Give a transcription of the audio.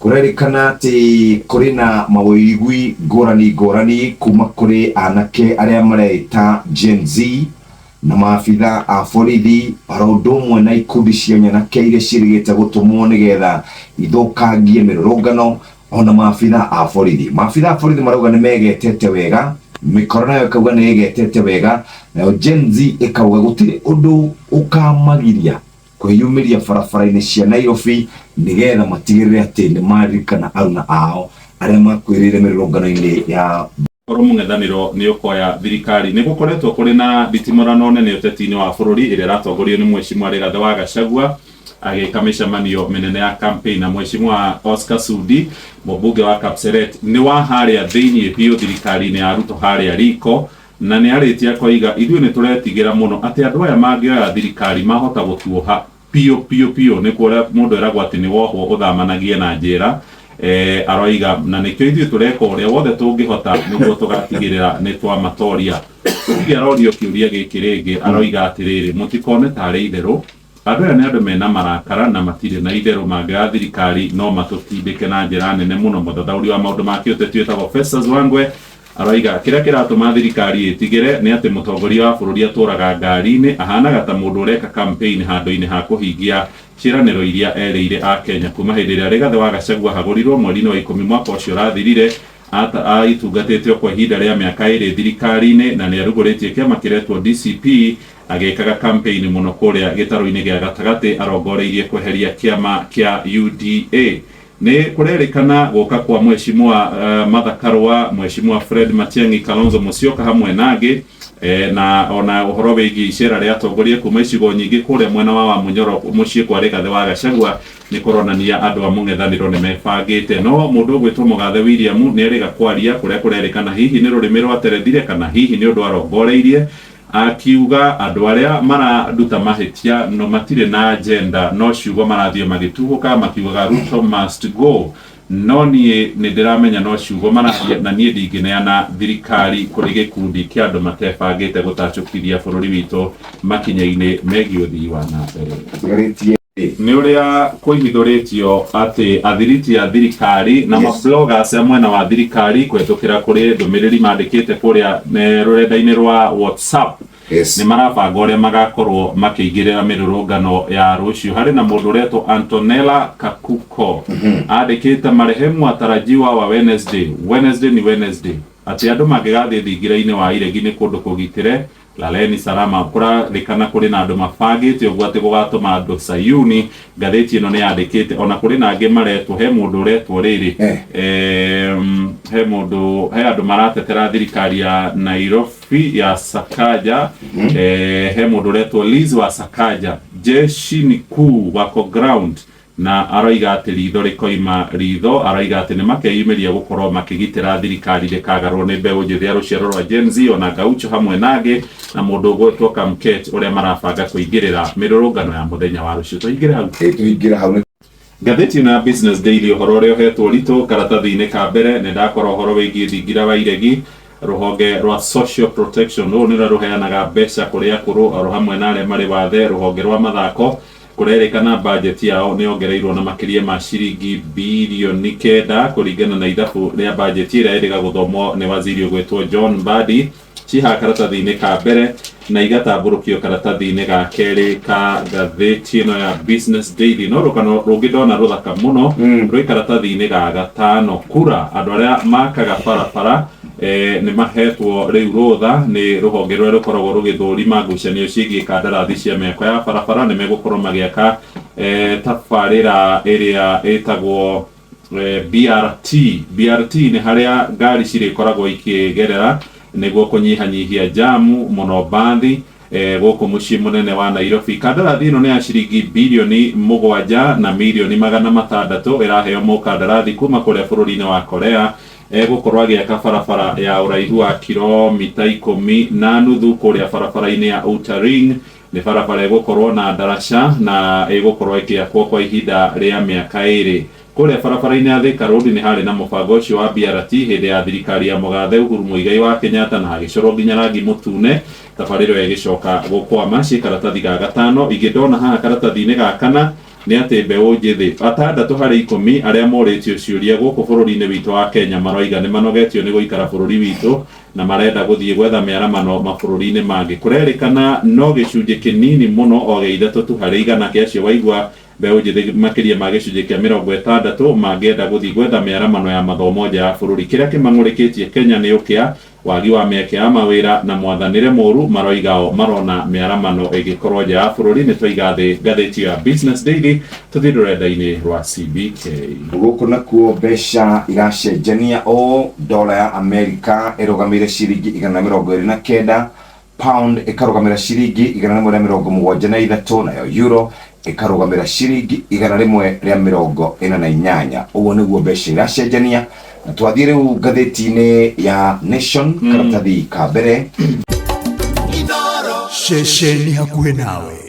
Kũrerĩkana atĩ kũrĩ na mawĩigwi ngũrani ngũrani kuma kũrĩ anake arĩa mareĩta Gen Z na maabitha a borithi oro ũndũ ũmwe na ikundi cia nyanake iria ciĩrĩgĩte gũtũmwo nĩgetha ithũkangie mĩrũrũngano ona maabitha a borithi. Maabitha a borithi marauga nĩ megetete wega, mĩkora nayo ĩkauga nĩ ĩgetete wega, nayo Gen Z ĩkauga gũtirĩ ũndũ ũkamagiria kwĩyumĩria barabara-inĩ cia Nairobi nĩgetha matigĩrĩre atĩ nĩ maririkana aruna ao arĩa makuĩrĩire mĩrũrũngano-inĩ ya Korwo mũng'ethanĩro nĩ ũkoya thirikari. Nĩ gũkoretwo kũrĩ na nditimũrano nene ũteti-inĩ wa bũrũri ĩrĩa ĩratongorio nĩ Mheshimiwa Rigathĩ wa Gachagua agĩka mĩcemanio mĩnene ya campaign na Mheshimiwa Oscar Sudi mũmbunge wa Kapseret nĩ wa harĩa thĩinĩ biũ thirikari-inĩ ya Ruto harĩa riko. Na nĩ arĩtie akoiga, Ithuĩ nĩ tũretigĩra mũno atĩ andũ aya mangĩoya thirikari mahota gũtuoha piũ piũ piũ. Nĩkuo ũrĩa mũndũ eragwo atĩ nĩ wohwo ũthamanagie na njera. Aroiga, na nĩkĩo ithuĩ tũreka ũrĩa wothe tũngĩhota nĩguo tũgatigĩrĩra nĩ twamatoria. Hihi arorio kĩũria gĩkĩ rĩngĩ, aroiga atĩrĩrĩ, mũtikone tarĩ itherũ. Andũ aya nĩ andũ mena marakara na matirĩ na itherũ, mangĩoya thirikari no matũtindĩke na njĩra nene mũno. Mũthathaũri wa maũndũ ma kĩũteti wĩtagwo Festus Wangwe aroiga kĩrĩa kĩratũma thirikari ĩtigĩre nĩ atĩ mũtongoria wa bũrũri atũraga ngari-inĩ, ahanaga ta mũndũ ũreka campaign handũ-inĩ ha kũhingia ciĩranĩro iria erĩire Akenya. Kuma hĩndĩ ĩrĩa Rigathĩ wa Gachagua ahagũrirwo mweri-inĩ wa ikũmi mwaka ũcio ũrathirire, aitungatĩte o kwa ihinda rĩa mĩaka ĩrĩ thirikari-inĩ na nĩarugũrĩtie kĩama kĩretwo DCP agĩkaga campaign mũno kũrĩa gĩtarũ-inĩ gĩa gatagatĩ arongoreirie kweheria kĩama kĩa UDA. Nĩ kũrerĩkana gũka kwa Mheshimiwa Martha Karũa, Mheshimiwa Fred Matiang'i, Kalonzo Musyoka hamwe na angĩ na ona ũhoro wĩgiĩ icera rĩa atongoria kuma icigo nyingĩ kũrĩa mwena wa Wamunyoro mũciĩ kwa Rigathĩ wa Gachagua nĩ kũronania andũ a mũng'ethanĩro nĩ mebangĩte. No mũndũ ũgwĩtwo Mũgathe William nĩ erĩga kwaria kũrĩa kũrerĩkana hihi nĩ rũrĩmĩ rwaterethire kana hihi nĩ ũndũ arongoreirie Akiuga andũ arĩa mararuta mahĩtia no matirĩ na agenda no ciugo marathiĩ magĩtuhũka makiugaga Ruto must go no niĩ nĩndĩramenya no ciugo mararia na niĩ ndingĩneana thirikari kũrĩ gĩkundi kĩa andũ matebangĩte gũtacũkithia bũrũri witũ makinya-inĩ megiĩ ũthii wa na mbere. Atigarĩtie Nĩ ũrĩa kũihithũrĩtio atĩ athiriti a thirikari na mabloggers a mwena wa thirikari kũhetũkĩra kũrĩ ndũmĩrĩri mandĩkĩte kũrĩa rũrenda-inĩ rwa WhatsApp nĩ marabanga ũrĩa magakorwo makĩingĩrĩra mĩrũrũngano ya rũciũ. Harĩ na mũndũ ũretwo Antonella Kakuko andĩkĩte marehemu atarajiwa wa Wednesday, Wednesday ni Wednesday, atĩ andũ mangĩgathiĩ thingira-inĩ wa iregi nĩ kũndũ kũgitĩre Laleni salama. Kũrarĩkana kũrĩ na andũ mabangĩte ũguo atĩ gũgatũma andũ Sayuni. Ngathĩti ĩno nĩ yandĩkĩte ona kũrĩ na angĩ maretwo, he mũndũ ũretwo rĩrĩ he mũndũ, he andũ maratetera thirikari ya Nairobi ya Sakaja. He mũndũ ũretwo Liz wa Sakaja, jeshi ni kuu wako ground Na aroiga atĩ ritho rĩkoima ritho. Aroiga atĩ nĩ makeyumĩria gũkorwo makĩgitĩra thirikari ndĩkagarũrwo nĩ mbeũ njĩthĩ ya rũciaro rwa Gen Z ona Gaucho hamwe na angĩ na mũndũ ũgwetwo Kamket ũrĩa marabanga kũingĩrĩra mĩrũrũngano ya mũthenya wa rũciũ. Tũhingĩre hau. Ĩ tũhingĩre hau nĩ Ngathĩti ĩno ya Business Daily ũhoro ũrĩa ũhetwo ũritũ karatathi-inĩ ka mbere nĩ ndakora ũhoro wĩgiĩ thingira wa iregi rũhonge rwa Social Protection rũrũ nĩruo rũheanaga mbeca kũrĩ akũrũ oro hamwe na arĩa marĩ wathe rũhonge rwa mathako Kũrerĩkana bajeti yao nĩ yongereirwo na makĩria ma ciringi birioni kenda kũringana na ithabu rĩa bajeti ĩrĩa ĩrĩga gũthomwo nĩ waziri ũgwĩtwo John Mbadi. Ciĩ haha karatathi-inĩ ka mbere na igatambũrũkio karatathi-inĩ ga kerĩ ka ngathĩti ĩno ya Business Daily. No rũgano rũngĩ ndona rũthaka mũno rwĩ karatathi-inĩ ga gatano. Kura andũ arĩa makaga barabara Nĩ mahetwo rĩu rũtha nĩ rũhonge rũrĩa rũkoragwo rũgĩthũrima ngucanio ciĩgiĩ kandarathi cia mĩako ya barabara. Nĩ megũkorwo magĩaka tabarĩra ĩrĩa ĩtagwo BRT. BRT nĩ harĩa ngari cirĩkoragwo ikĩgerera nĩguo kũnyihanyihia jamu mũno mbathi gũkũ mũciĩ mũnene wa Nairobi. Kandarathi ĩno nĩ ya ciringi birioni 7 na mirioni 600 ĩraheo mũkandarathi kuma kũrĩa bũrũri-inĩ wa Korea. Egũkorwo agĩaka barabara ya ũraihu wa kiromita 10.5 kũrĩa barabara-inĩ ya Outer Ring. Nĩ barabara ĩgũkorwo na ndaraca na ĩgũkorwo ĩkĩakwo kwa ihinda rĩa mĩaka ĩrĩ. Kũrĩa barabara-inĩ ya Thika Road nĩ harĩ na mũbango ũcio wa BRT hĩndĩ ya thirikari ya Mũgathe Uhuru Muigai wa Kenyatta na hagĩcorwo nginya rangi mũtune. Tabarĩra ĩyo ĩgĩcoka gũkwama. Ciĩ karatathi ga gatano. Ingĩ ndona haha karatathi-inĩ ga kana. Nĩ atĩ mbeũ njĩthĩ atandatũ harĩ 10 arĩa morĩtio ciũria gũkũ bũrũri-inĩ witũ wa Kenya maroiga nĩ manogetio nĩ gũikara bũrũri witũ na marenda gũthiĩ gwetha mĩaramano mabũrũri-inĩ mangĩ. Kũrerĩkana no gĩcunjĩ kĩnini mũno o gĩa 3 tu harĩ igana kĩa acio waigua mbeũ njĩthĩ makĩria ma gĩcunjĩ kĩa 60 mangĩenda gũthiĩ gwetha mĩaramano ya mathomo nja ya bũrũri. Kĩrĩa kĩmang'ũrĩkĩtie Kenya nĩ ũkĩa, wagi wa mĩeke ya mawĩra na mwathanĩre mũru maroiga o marona mĩaramano ĩgĩkorwo nja ya bũrũri. Nĩ twaiga thĩ ngathĩti ya Business Daily tũthiĩ rũrenda-inĩ rwa CBK. Gũkũ nakuo mbeca iracenjania ũũ, dola ya Amerika ĩrũgamĩire ciringi 129, pound ĩkarũgamĩra ciringi 173, nayo euro ĩkarũgamĩra ciringi 148. Ũguo nĩguo mbeca iracenjania. Na twathiĩ rĩu ngathĩti-inĩ ya Nation, karatathi ka mbere. Ceceni hakuhĩ nawe.